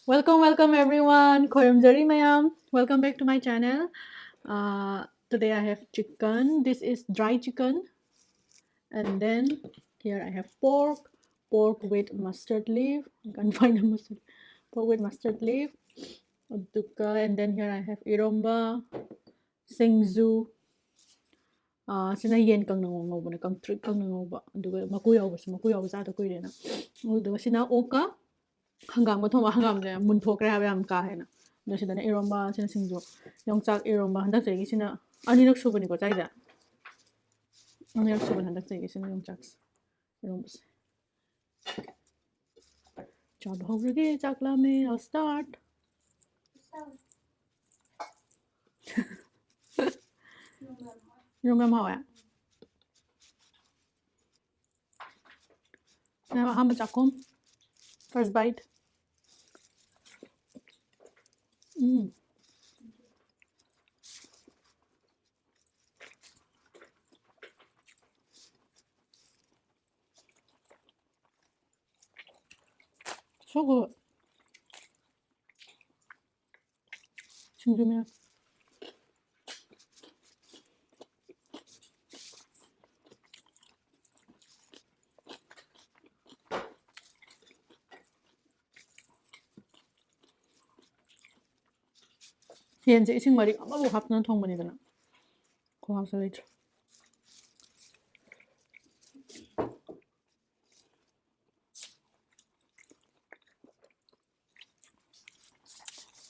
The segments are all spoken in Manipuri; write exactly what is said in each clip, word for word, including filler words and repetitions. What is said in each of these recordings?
Welcome, welcome everyone. ꯈꯣꯏꯔꯝꯖꯔꯤ ꯃꯌꯥꯝ. Welcome back to my channel. Uh, today I have chicken. This is dry chicken. And then here I have pork. Pork with mustard leaf. I can't find a mustard. Pork with mustard leaf. ꯑꯗꯨꯒ, and then here I have ꯏꯔꯣꯝꯕ, ꯁꯤꯡꯖꯨ, ꯑꯥ, ꯁꯤꯅ ꯌꯦꯟ ꯀꯪꯅ ꯉꯧꯕꯅꯦ, ꯀꯪꯇ꯭ꯔꯤꯛ ꯀꯪꯅ ꯉꯧꯕ꯫ ꯑꯗꯨꯒ ꯃꯀꯨ ꯌꯥꯎꯕꯁꯨ, ꯃꯀꯨ ꯌꯥꯎꯕ ꯆꯥꯗ ꯀꯨꯏꯔꯦꯅ꯫ ꯑꯗꯨꯒ ꯁꯤꯅ ꯑꯣꯛꯀ ꯍꯪꯒꯥꯝꯒ ꯊꯣꯡꯕ꯫ ꯍꯪꯒꯥꯝꯁꯦ ꯃꯨꯟꯊꯣꯛꯈ꯭ꯔꯦ ꯍꯥꯏꯕ ꯌꯥꯝ ꯀꯥ ꯍꯦꯟꯅ꯫ ꯑꯗꯣ ꯁꯤꯗꯅ ꯏꯔꯣꯝꯕ, ꯁꯤꯅ ꯁꯤꯡꯖꯨ꯫ ꯌꯣꯡꯆꯥꯛ ꯏꯔꯣꯝꯕ ꯍꯟꯗꯛ ꯆꯍꯤꯒꯤ ꯁꯤꯅ ꯑꯅꯤꯔꯛ ꯁꯨꯕꯅꯤꯀꯣ ꯆꯥꯏꯁꯦ꯫ ꯑꯅꯤꯔꯛ ꯁꯨꯕꯅꯤ ꯍꯟꯗꯛ ꯆꯍꯤꯒꯤ ꯁꯤꯅ ꯌꯣꯡꯆꯥꯛꯁꯦ꯫ ꯏꯔꯣꯝꯕꯁꯦ꯫ ꯆꯥꯕ ꯍꯧꯔꯒꯦ, ꯆꯥꯛ ꯂꯥꯝꯃꯦ, I'll start. ꯏꯔꯣꯝꯕ ꯌꯥꯝ ꯍꯥꯎꯋꯦ꯫ ꯅꯪ ꯑꯍꯥꯟꯕ ꯆꯥꯛꯈꯨꯝ, first bite. ꯎꯝ꯫ So good. ꯁꯤꯡꯖꯨ ꯃꯌꯥꯝ꯫ ꯌꯦꯟꯁꯦ ꯏꯁꯤꯡ ꯃꯔꯤꯛ ꯑꯃꯐꯥꯎ ꯍꯥꯞꯇꯅ ꯊꯣꯡꯕꯅꯤꯗꯅ꯫ ꯈꯨꯍꯥꯎꯁꯦ ꯂꯩꯇ꯭ꯔꯦ꯫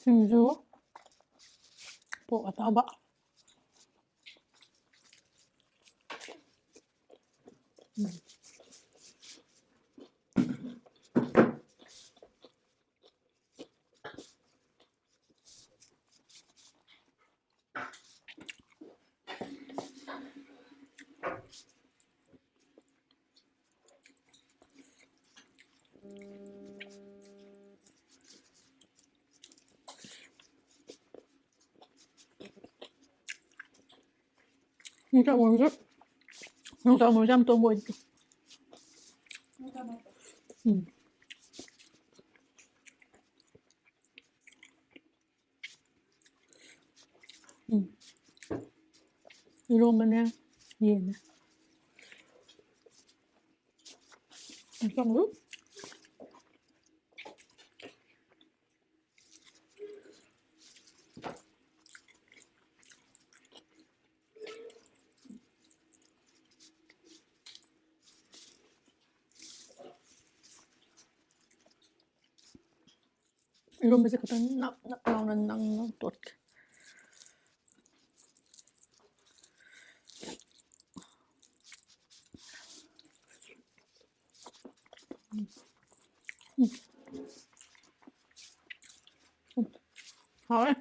ꯁꯤꯡꯖꯨ, ꯄꯣꯛ ꯑꯇꯥꯎꯕ꯫ ꯎꯝ꯫ ꯌꯣꯡꯆꯥꯛ ꯃꯔꯨꯁꯨ, ꯌꯣꯡꯆꯥꯛ ꯃꯔꯨꯁꯨ ꯌꯥꯝ ꯇꯣꯡꯕ ꯑꯣꯏꯗꯦ꯫ ꯎꯝ꯫ ꯎꯝ꯫ ꯏꯔꯣꯝꯕꯅꯦ, ꯌꯦꯟꯅꯦ꯫ ꯆꯪꯉꯨ꯫ ꯏꯔꯣꯝꯕꯁꯦ ꯈꯤꯇꯪ ꯅꯞ ꯅꯞ ꯂꯥꯎꯅ ꯅꯪꯅ ꯇꯣꯠꯀꯦ꯫ ꯎꯝ꯫ ꯎꯝ꯫ ꯎꯝ꯫ ꯍꯥꯎꯔꯦ꯫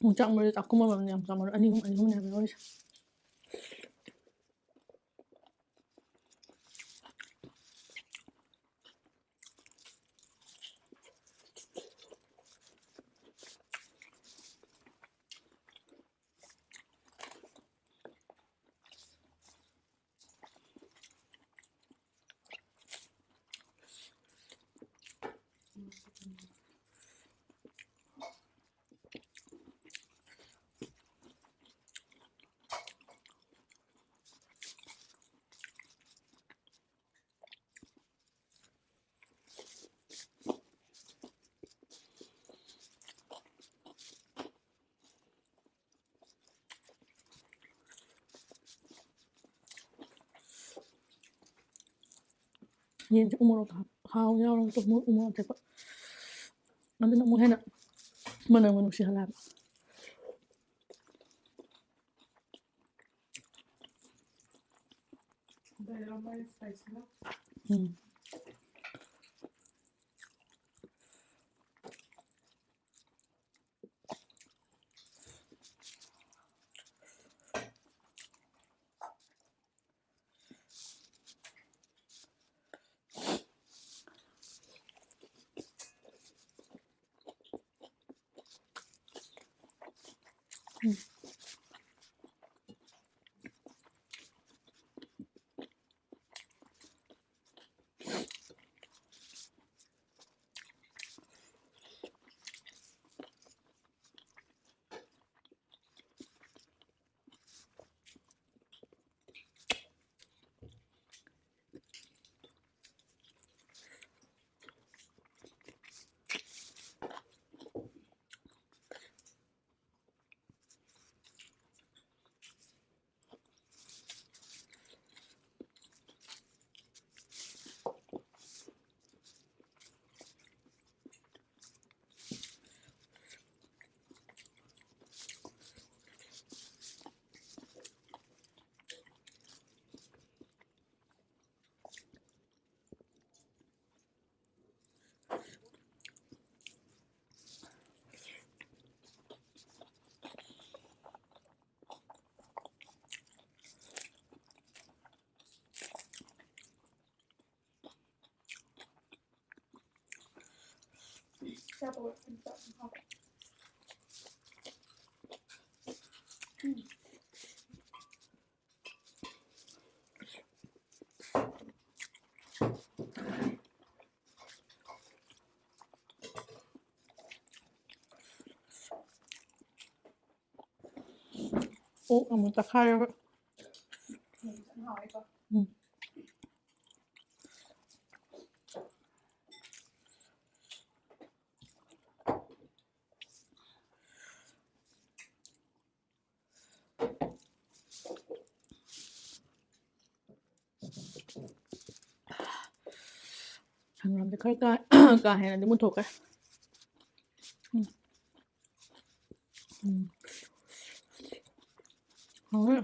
ꯌꯣꯡꯆꯥꯛ ꯃꯔꯨ ꯆꯥꯛꯈꯨꯝ ꯑꯃꯃꯝꯅꯦ, ꯌꯣꯡꯆꯥꯛ ꯃꯔꯨ ꯑꯅꯤ ꯑꯍꯨꯝ, ꯑꯅꯤ ꯑꯍꯨꯝꯅꯦ ꯍꯥꯏꯕ ꯌꯥꯎꯔꯤꯁꯦ꯫ ꯌꯦꯟꯁꯦ ꯎꯃꯣꯔꯣꯛ ꯍꯥꯞ-, ꯍꯥꯎ ꯌꯥꯎꯔꯒ ꯎꯃꯣꯔꯣꯛ, ꯎꯃꯣꯔꯣꯛ ꯑꯇꯦꯛꯄ꯫ ꯑꯗꯨꯅ ꯑꯃꯨꯛ ꯍꯦꯟꯅ ꯃꯅꯝꯒ ꯅꯨꯡꯁꯤꯍꯜꯂꯦ ꯍꯥꯏꯕ꯫ ꯎꯝ꯫ ꯎꯝ꯫ ꯆꯥꯕ ꯋꯥꯠꯄꯅꯤꯀꯣ ꯑꯗꯨꯝ ꯍꯥꯎꯕ꯫ ꯎꯝ꯫ ꯑꯣꯛ ꯑꯃꯨꯛ ꯆꯥꯈꯥꯏꯔꯒ꯫ ꯎꯝ꯫ ꯍꯪꯒꯥꯝꯁꯦ ꯈꯔ ꯀꯥ-, ꯀꯥ ꯍꯦꯟꯅꯗꯤ ꯃꯨꯟꯊꯣꯛꯈ꯭ꯔꯦ꯫ ꯎꯝ꯫ ꯎꯝ꯫ ꯍꯥꯎꯋꯦ꯫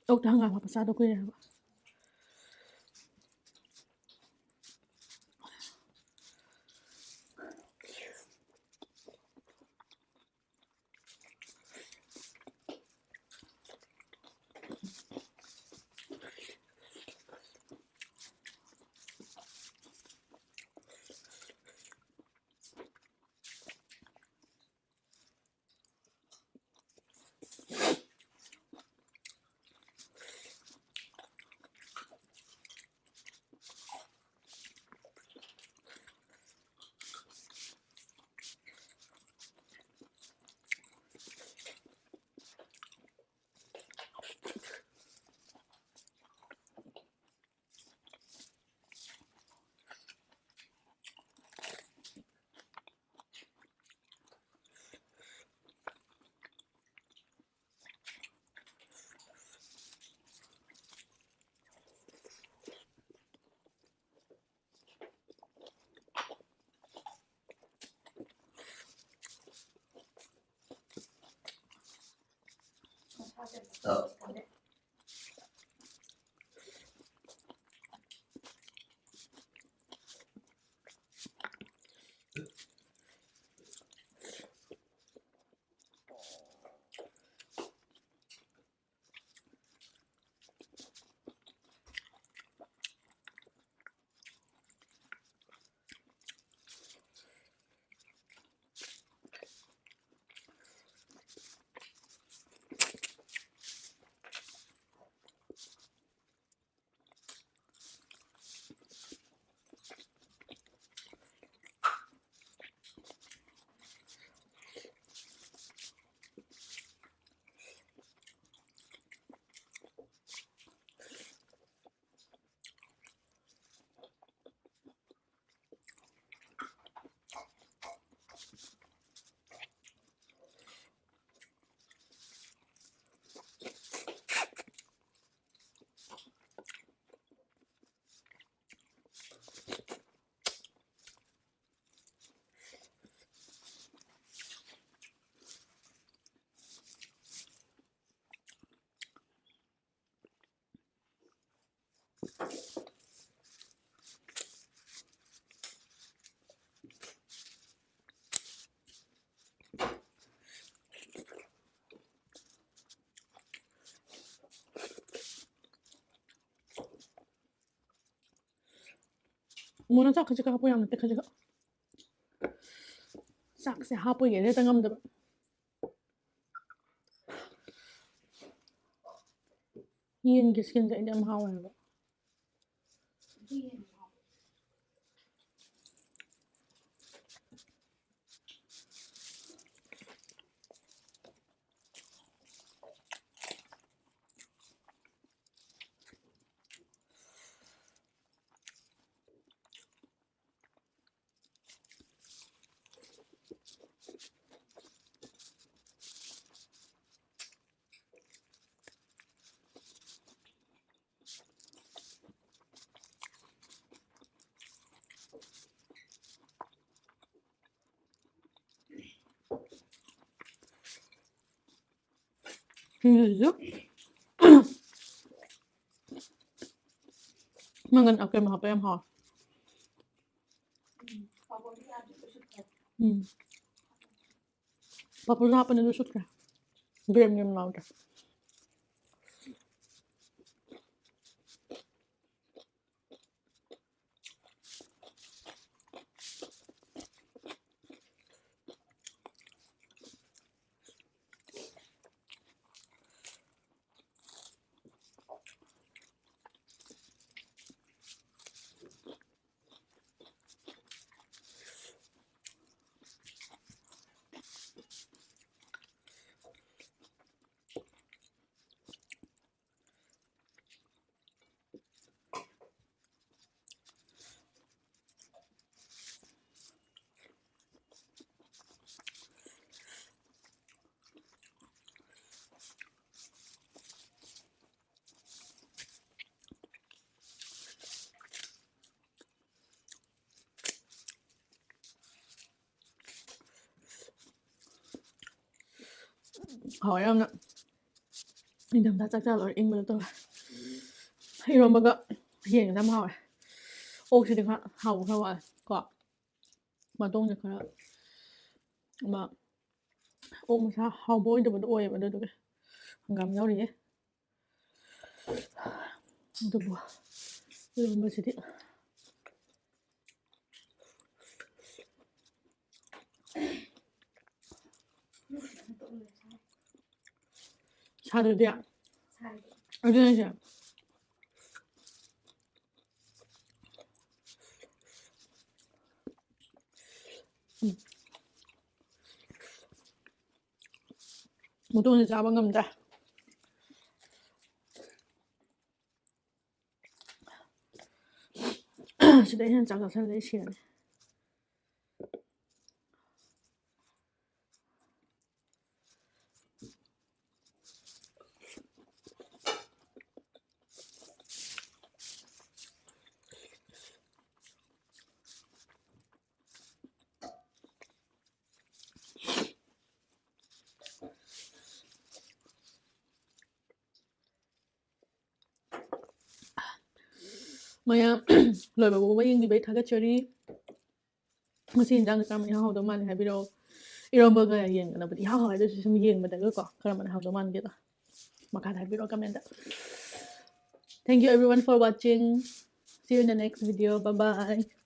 ꯑꯣꯛꯇ ꯍꯪꯒꯥꯝ ꯍꯥꯞꯄ ꯆꯥꯗ ꯀꯨꯏꯔꯦ ꯍꯥꯏꯕ꯫ ꯃꯣꯅ ꯆꯥꯛ ꯈꯖꯤꯛ ꯈꯛ ꯍꯥꯞꯄꯨ, ꯌꯥꯝ ꯅꯠꯇꯦ, ꯈꯖꯤꯛ ꯈꯛ꯫ ꯆꯥꯛꯁꯦ ꯍꯥꯞꯄꯣꯏꯒꯦ ꯍꯦꯛꯇ ꯉꯝꯗꯕ꯫ ꯌꯦꯟꯒꯤ skinꯁꯦ ꯑꯩꯗꯤ ꯌꯥꯝ ꯍꯥꯎꯋꯦ ꯍꯥꯏꯕ꯫ ꯁꯤꯡꯖꯨꯁꯨ ꯃꯪꯒꯟ ꯑꯀꯪꯕ ꯍꯥꯞꯄ ꯌꯥꯝ ꯍꯥꯎꯋꯦ꯫ ꯎꯝ꯫ ꯄꯥꯐꯣꯔꯁꯨ ꯍꯥꯞꯄꯅꯦ, ꯑꯗꯨ ꯁꯨꯠꯈ꯭ꯔꯦ꯫ ꯒ꯭ꯔꯦꯝ ꯒ꯭ꯔꯦꯝ ꯂꯥꯎꯗ꯭ꯔꯦ꯫ ꯍꯥꯎꯋꯦ ꯌꯥꯝꯅ꯫ ꯅꯤꯡꯊꯝꯊꯥ ꯆꯥꯛ ꯆꯥ ꯂꯣꯏꯔ ꯏꯪꯕꯗꯣ ꯇꯧꯋꯦ꯫ ꯏꯔꯣꯝꯕꯒ ꯌꯦꯟꯒꯅ ꯌꯥꯝ ꯍꯥꯎꯋꯦ꯫ ꯑꯣꯛꯁꯤꯗꯤ ꯈꯔ ꯍꯥꯎꯕ ꯈꯔ ꯋꯥꯠꯂꯦ ꯀꯣ꯫ ꯃꯇꯣꯡꯁꯦ ꯈꯔ ꯑꯃ ꯑꯣꯛ ꯃꯁꯥ ꯍꯥꯎꯕ ꯑꯣꯏꯗꯕꯗꯣ ꯑꯣꯏꯌꯦꯕ, ꯑꯗꯨꯗꯨꯒꯤ ꯍꯪꯒꯥꯝ ꯌꯥꯎꯔꯤꯌꯦ꯫ ꯑꯗꯨꯕꯨ ꯏꯔꯣꯝꯕꯁꯤꯗꯤ ꯁꯥꯗ꯭ꯔꯗꯤ ꯑꯗꯨꯅ ꯑꯩꯁꯦ ꯎꯝ꯫ ꯃꯇꯣꯡꯁꯦ ꯆꯥꯕ ꯉꯝꯗ꯭ꯔꯦ꯫ ꯁꯤꯗ ꯑꯩꯅ ꯆꯥꯛ ꯆꯥꯁꯤꯜꯂꯗꯤ ꯑꯩ ꯁꯤꯔꯅꯤ꯫ ꯃꯌꯥꯝ ꯂꯣꯏꯕ ꯐꯥꯎꯕ ꯌꯦꯡꯕꯤꯕꯩ ꯊꯥꯒꯠꯆꯔꯤ꯫ ꯉꯁꯤ ꯏꯟꯖꯥꯡꯁꯦ ꯀꯔꯝꯕꯅ ꯏꯍꯥꯎ ꯍꯥꯎꯗꯧ ꯃꯥꯜꯂꯤ ꯍꯥꯏꯕꯤꯔꯛꯑꯣ꯫ ꯏꯔꯣꯝꯕꯒ ꯌꯦꯟꯒꯅꯕꯨꯗꯤ ꯏꯍꯥꯎ ꯍꯥꯎꯋꯦ, ꯑꯗꯨꯁꯨ ꯁꯨꯝ ꯌꯦꯡꯕꯗꯒꯀꯣ ꯀꯔꯝꯕꯅ ꯍꯥꯎꯗꯧ ꯃꯥꯟꯒꯦꯗꯣ ꯃꯈꯥꯗ ꯍꯥꯏꯕꯤꯔꯛꯑꯣ comment꯫ Thank you everyone for watching. See you in the next video. Bye bye.